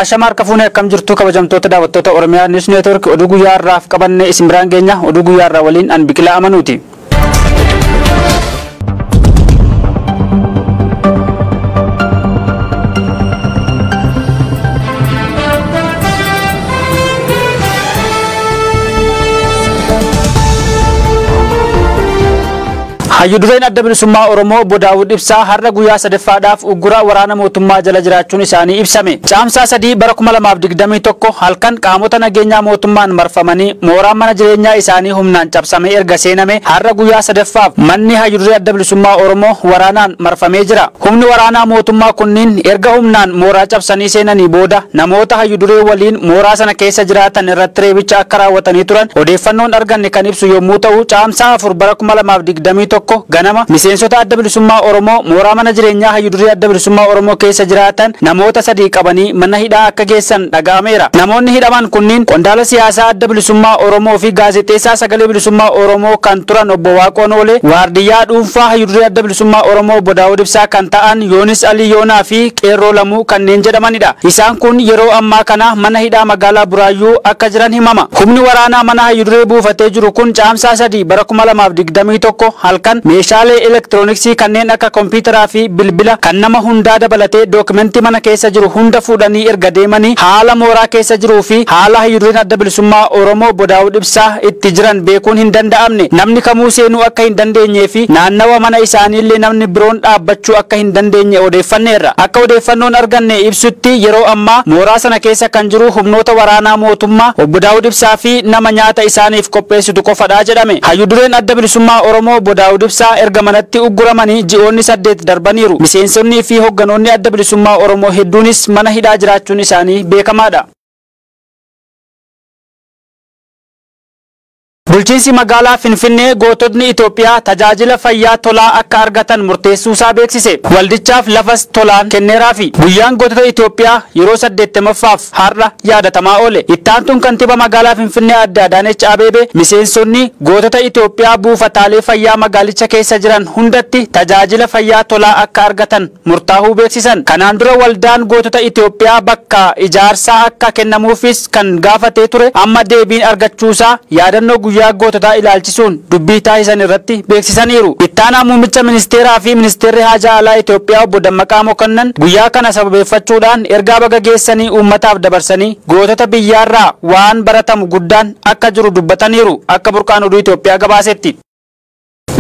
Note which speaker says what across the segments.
Speaker 1: Ashama harka fuunee akkam jirtu kabajamtoota daawwattoota Oromiyaa News Network oduu guyyaa har'aaf qabanne isin biraan geenya. Oduu guyyaa har'aa waliin an Biqilaa Amanuuti. Hayyuu-dureen adda bilisummaa Oromoo obbo Daawud Ibsaa har'a guyyaa sadaffaadhaaf uggura waraana mootummaa jala jiraachuun isaanii ibsame. Caamsaa 3 bara 2021 halkan qaamota nageenyaa mootummaan marfamanii mooraa mana jireenyaa isaanii humnaan cabsamee erga seename har'a guyyaa sadaffaaf manni hayyuu-duree adda bilisummaa Oromoo waraanaan marfamee jira. Humni waraanaa mootummaa kunniin erga humnaan mooraa cabsanii seenanii booda namoota hayyuu-duree waliin mooraa sana keessa jiraatan irratti reebicha akka raawwatanii turan odeeffannoon arganne kan ibsu yommuu ta'u, caamsaa 4 bara 2021 ganama miseensota adda bilisummaa Oromoo mooraa mana jireenyaa hayyuu-duree adda bilisummaa Oromoo keessa jiraatan namoota 3 qabanii mana hidhaa akka geessan dhaga'ameera. Namoonni hidhaman kunniin qondaala siyaasaa adda bilisummaa Oromoo fi gaazexeessaa sagalee bilisummaa Oromoo kan turan obbo Waaqoon Oolee, waardiyyaa dhuunfaa hayyuu-duree adda bilisummaa Oromoo obbo Daawud Ibsaa kan ta'an Yoonis Alii Yoonaa fi Qeerroo Lamuu kanneen jedhamanidha. Isaan kun yeroo ammaa kana mana hidhaa magaalaa Buraayyuu akka jiran himama. Humni waraanaa mana hayyuu-duree buufatee jiru kun caamsaa 3 bara 2021 halkan meeshaalee elektirooniksii kanneen akka kompiitaraa fi bilbila kan nama hundaa dabalatee dookimentii mana keessa jiru hunda fuudhanii erga deemanii haala mooraa keessa jiruu fi haala hayyuu-dureen adda bilisummaa Oromoo obbo Daawud Ibsaa itti jiran beekuun hin danda'amne. Namni kamuu seenuu akka hin dandeenyee fi naannawa mana isaaniillee namni biroon dhaabbachuu akka hin dandeenye odeeffanneerra. Akka odeeffannoon arganne ibsutti yeroo ammaa mooraa sana keessa kan jiru humnoota waraanaa mootummaa obbo Daawud Ibsaa fi nama nyaata isaaniif qopheessitu qofadha jedhame. Hayyuu-dureen adda bilisummaa Oromoo obbo Daawud Ibsaa erga manatti ugguramanii ji'oonni 8 darbaniiru. Miseensonnii fi hogganoonni adda bilisummaa Oromoo hedduunis mana hidhaa jiraachuun isaanii beekamaadha. Bulchiinsi magaalaa Finfinnee goototni Itoophiyaa tajaajila fayyaa tolaa akka argatan murteessuusaa beeksise. Waldichaaf lafas tolaan kenneeraafi. Guyyaan gootota Itoophiyaa yeroo 80ffaaf har'a yaadatamaa oole. Ittaantuun kantiibaa magaalaa Finfinnee adde Adaanech Abeebee miseensonni gootota Itoophiyaa buufataalee fayyaa magaalicha keessa jiran hundatti tajaajila fayyaa tolaa akka argatan murtaa'uu beeksisan. Kanaan dura waldaan gootota Itoophiyaa bakka ijaarsaa akka kennamuufis kan gaafatee ture amma deebiin argachuusaa yaadannoo guyyaa goototaa ilaalchisuun dubbii taasisan irratti beeksisaniiru. Ittaanaa muummicha ministeeraa fi ministeerri haajaa alaa Itoophiyaa obbo Dammaqaa Mokonnan guyyaa kana sababeeffachuudhaan ergaa baga geessanii uummataaf dabarsanii gootota biyyaarraa waan baratamu guddaan akka jiru dubbataniiru. Akka burqaan oduu Itoophiyaa gabaasetti.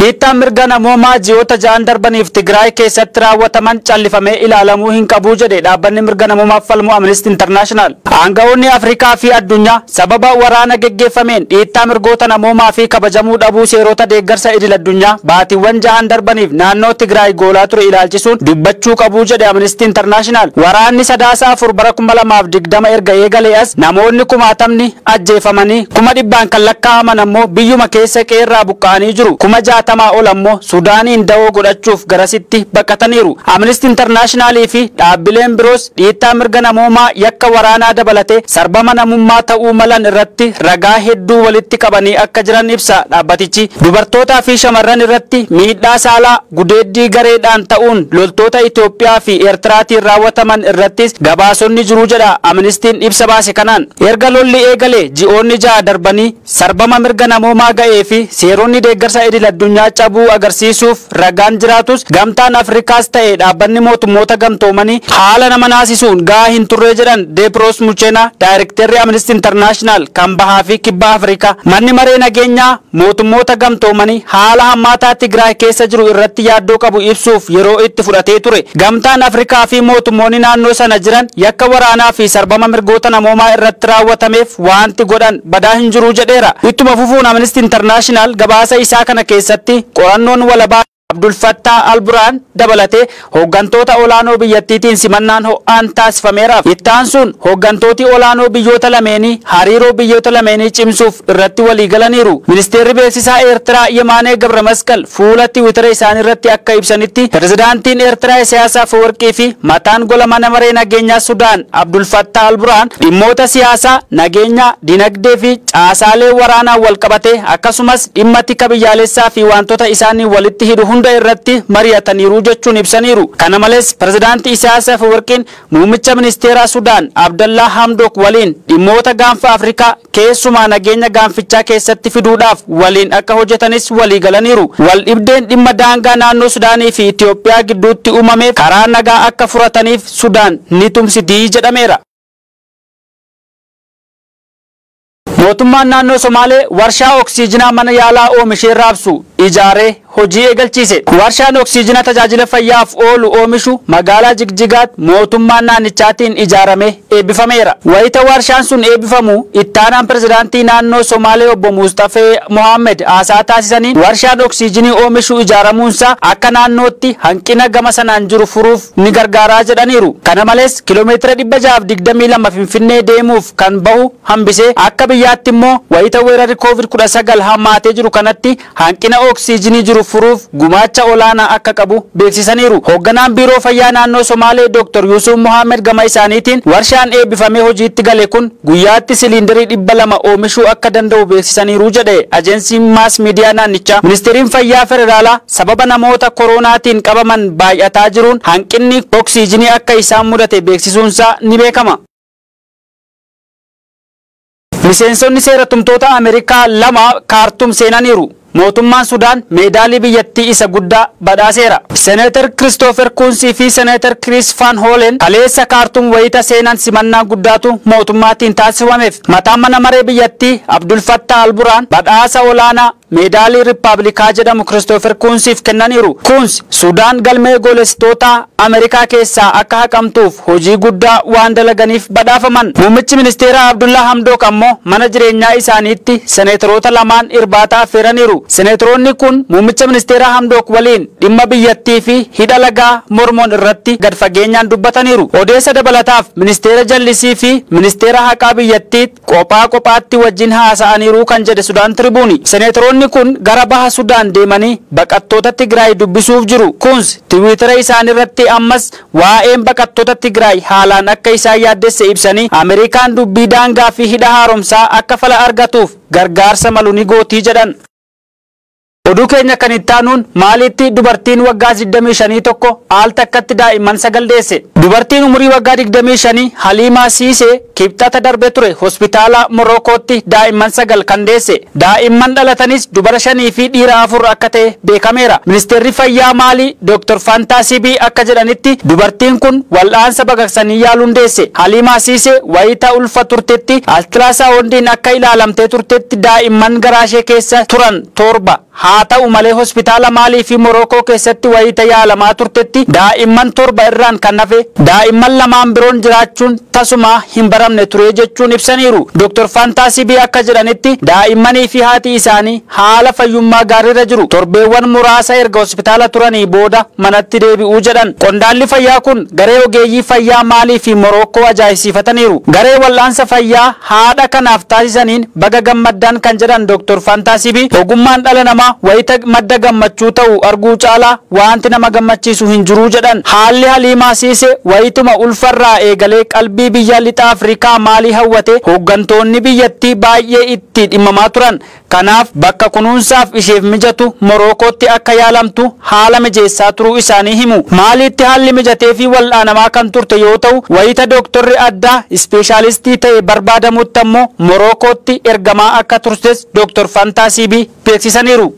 Speaker 1: Dhiittaan mirga namoomaa ji'oota 6 darbaniif Tigraay keessatti raawwataman callifamee ilaalamuu hin qabu jedhe dhaabbanni mirga namoomaaf falmu Amnesty International. Aangawoonni Afrikaa fi addunyaa sababa waraana geggeeffameen dhiittaa mirgoota namoomaa fi kabajamuu dhabuu seerota deeggarsa idil addunyaa baatiiwwan 6 darbaniif naannoo Tigraay goolaa ture ilaalchisuun dubbachuu qabu jedhe Amnesty International. Waraanni sadaasa 4 bara 2020 erga eegalee as namoonni kumaatamni ajjeefamanii 100,000 kan lakkaa'aman ammoo biyyuma keessa qeerraa buqqa'anii jiru. 60,000 ol ammoo Sudaaniin da'oo godhachuuf garasitti baqataniiru. Amnesty International fi dhaabbileen biroos dhiittaa mirga namoomaa yakka waraanaa dabalatee sarbama namummaa ta'uu malan irratti ragaa hedduu walitti qabanii akka jiran ibsa dhaabbatichi. Dubartootaa fi shamarran irratti miidhaa saalaa gudeeddii gareedhaan ta'uun loltoota Itoophiyaa fi Eertiraatiin raawwataman irrattis gabaasonni jiru jedha Amnestiin ibsa baase kanaan. Erga lolli eegalee ji'oonni 6 darbanii sarbama mirga namoomaa ga'ee fi seeronni deeggarsa idil addunyaa cabuu agarsiisuuf ragaan jiraatus gamtaan Afrikaas ta'e dhaabbanni mootummoota gamtoomanii haala nama naasisuun gahaa hin turre jedhan Deeproos Muchena daayirekteerri Amnesty International kan bahaa fi kibba Afrikaa. Manni maree nageenyaa mootummoota gamtoomanii haala hammaataa Tigraay keessa jiru irratti yaaddoo qabu ibsuuf yeroo itti fudhatee ture. Gamtaan Afrikaa fi mootummoonni naannoo sana jiran yakka waraanaa fi sarbama mirgoota namoomaa irratti raawwatameef waanti godhan badaa hin jiru jedheera. Ittuma fufuun Amnesty International gabaasa isaa kana keessatti qorannoon walabaa Abdul Fattah Al-Burhaan dabalatee hooggantoota olaanoo biyyattiitiin simannaan ho'aan taasifameeraaf. Ittaan sun hooggantooti olaanoo biyyoota lameenii hariiroo biyyoota lameenii cimsuuf irratti walii galaniiru. Ministeerri beeksisaa Eertiraa Yemaanee Gabramasqal fuula Tiwiitara isaanii irratti akka ibsanitti pirezidaantiin Eertiraa Isaayyaas Afwerqii fi mataan gola mana maree nageenyaa Sudaan Abdul Fattah Al-Burhaan dhimmoota siyaasaa, nageenyaa, dinagdee fi caasaalee waraanaa wal qabatee akkasumas dhimma tika biyyaalessaa fi wantoota isaanii walitti hidhu hunda irratti mari'ataniiru jechuun ibsaniiru. Kana malees Pirezidaantii Isaayyaas Afewerqiin muummicha ministeeraa Sudaan Abdallaa Hamdok waliin dhimmoota gaanfa Afrikaa keessumaa nageenya gaanfichaa keessatti fiduudhaaf waliin akka hojjetanis walii galaniiru. Wal dhibdeen dhimma daangaa naannoo Sudaanii fi Itoophiyaa gidduutti uumame karaa nagaa akka furataniif Sudaan ni tumsitii jedhameera. Mootummaan naannoo Somaalee warshaa oksiijinaa mana yaalaa oomishee raabsu ijaaree hojii eegalchiise. Warshaan oksiijinaa tajaajila fayyaaf oolu oomishu magaalaa Jigjigaatti mootummaa naannichaatiin ijaarame eebbifameera. Wayita warshaan sun eebbifamu ittaanaan pirezidaantii naannoo Somaalee obbo Mustafee Mohaammed haasaa taasisaniin warshaan oksiijinii oomishu ijaaramuunsaa akka naannootti hanqina gama sanaan jiru furuuf ni gargaaraa jedhaniiru. Kana malees kiiloomeetira 622 Finfinnee deemuuf kan bahu hambisee akka biyyaatti immoo wayita weerarri COVID-19 hammaatee jiru kanatti hanqina oksiijinii jiru furuuf gumaacha olaanaa akka qabu beeksisaniiru. Hoogganaan biiroo fayyaa naannoo Somaalee Dr. Yusuf Mohaammed gama isaaniitiin warshaan eebbifamee hojiitti gale kun guyyaatti siliindarii 200 oomishuu akka danda'u beeksisaniiru jedhe ajensiin maas miidiyaa naannichaa. Ministeeriin fayyaa federaalaa sababa namoota koronaatiin qabaman baay'ataa jiruun hanqinni oksiijinii akka isaan mudate beeksisuunsaa ni beekama. Miseensonni seera tumtoota Ameerikaa 2 Kaartum seenaniiru. Mootummaan Sudaan meedaalii biyyattii isa guddaa badhaaseera. Seneetar Kiristoofer Kuunsii fi Seneetar Kiriis Van Hoolen kaleessa Kaartum wayita seenan simannaa guddaatu mootummaatiin taasifameef. Mataan mana maree biyyattii Abdul Fattah Alburaan badhaasa olaanaa meedaalii Riippaabilikaa jedhamu Kiristoofer Kuunsiif kennaniiru. Kuns Sudaan galmee goolessitoota Ameerikaa keessaa akka haqamtuuf hojii guddaa waan dalaganiif badhaafaman. Muummichi ministeeraa Abdullaa Hamdook ammoo mana jireenyaa isaaniitti seneetaroota lamaan irbaata affeeraniiru. Seneetoroonni kun muummicha ministeeraa Hamdook waliin dhimma biyyattii fi hidha lagaa Mormoon irratti gad fageenyaan dubbataniiru. Odeessa dabalataaf ministeera jallisii fi ministeera haqaa biyyattii qophaa qophaatti wajjin haasa'aniiru kan jedhe Sudaan Tiribuuni. Seneetoroonni kun gara baha Sudaan deemanii baqattoota Tigraay dubbisuuf jiru. Kuns tiwiitara isaaniirratti ammas waa'een baqattoota Tigraay haalaan akka isaan yaaddesse ibsanii Ameerikaan dubbii daangaa fi hidha haaromsaa akka fala argatuuf gargaarsa malu ni gootii jedhan. Oduu keenya kan itti aanuun maalitti dubartiin waggaa 25 tokko aal takkatti daa'imman 9 deesse. Dubartiin umurii waggaa 25 Haliimaa Siisee kibxata darbe ture hospitaala Morokootti daa'imman 9 kan deesse. Daa'imman dhalatanis dubara 5 fi dhiira 4 akka ta'e beekameera. Ministeerri fayyaa Maalii Dr. Fantaa Sibii akka jedhanitti dubartiin kun wal'aansa baqaqsanii yaaluun deesse. Haliimaa Siisee wayita ulfa turtetti altiraasaawundiin akka ilaalamtee turtetti daa'imman garaashee keessa turan 7. Haa ta'u malee hospitaala Maalii fi Morokoo keessatti wayita yaalamaa turtetti daa'imman 7 irraan kan hafe daa'imman 2 biroon jiraachuun tasuma hin baramne ture jechuun ibsaniiru. Dr. Fantaa Sibii akka jedhanitti daa'immanii fi haati isaanii haala fayyummaa gaariirra jiru. Torbeewwan muraasa erga hospitaala turanii booda manatti deebi'uu jedhan. Qondaalli fayyaa kun garee ogeeyyii fayyaa Maalii fi Morokoo ajaa'ibsiifataniiru. Garee wal'aansa fayyaa haadha kanaaf taasisaniin baga gammaddaan kan jedhan Dr. Fantaa Sibii ogummaan dhala namaa wayita madda gammachuu ta'u arguu caalaa wanti nama gammachiisu hin jiru jedhan. Haalli Haliimaa Siisee wayituma ulfarraa eegalee qalbii biyya lixa Afrikaa Maalii hawwate hooggantoonni biyyattii baay'ee itti dhimmamaa turan. Kanaaf bakka kunuunsaaf isheef mijatu Morokootti akka yaalamtu haala mijeessaa turuu isaanii himu. Maaliitti haalli mijatee fi wal'aanamaa kan turte yoo ta'u wayita dooktorri addaa ispeeshaalistii ta'e barbaadamutti ammoo Morokootti ergamaa akka turtes Dr. Fantaa Sibii beeksisaniiru.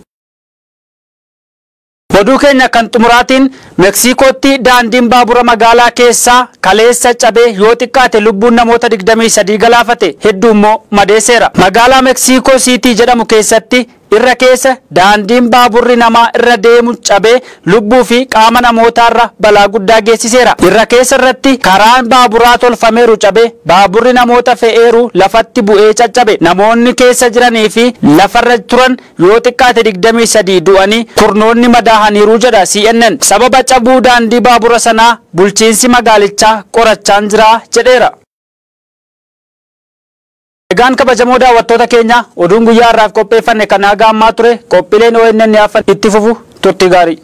Speaker 1: Oduu keenya kan xumuraatiin Meksiikootti daandiin baabura magaalaa keessaa kaleessa cabee yoo xiqqaate lubbuun namoota 23 galaafate hedduu immoo madeesseera. Magaalaa Meksiikoo Siitii jedhamu keessatti irra keessa daandiin baaburri namaa irra deemu cabee lubbuu fi qaama namootaarra balaa guddaa geessiseera. Irra keessa irratti karaan baaburaa tolfameeru cabee baaburri namoota fe'eeru lafatti bu'ee caccabe. Namoonni keessa jiranii fi lafarra turan yoo xiqqaate 23 du'anii kurnoonni madaahaniiru jedha CNN. Sababa cabuu daandii baabura sanaa bulchiinsi magaalichaa qorachaan jira jedheera. Egaan kabajamoo daawwattoota keenya oduun guyyaa har'aaf qopheeffanne kan haga ammaa ture qophiileen ONN itti fufu turtii gaarii.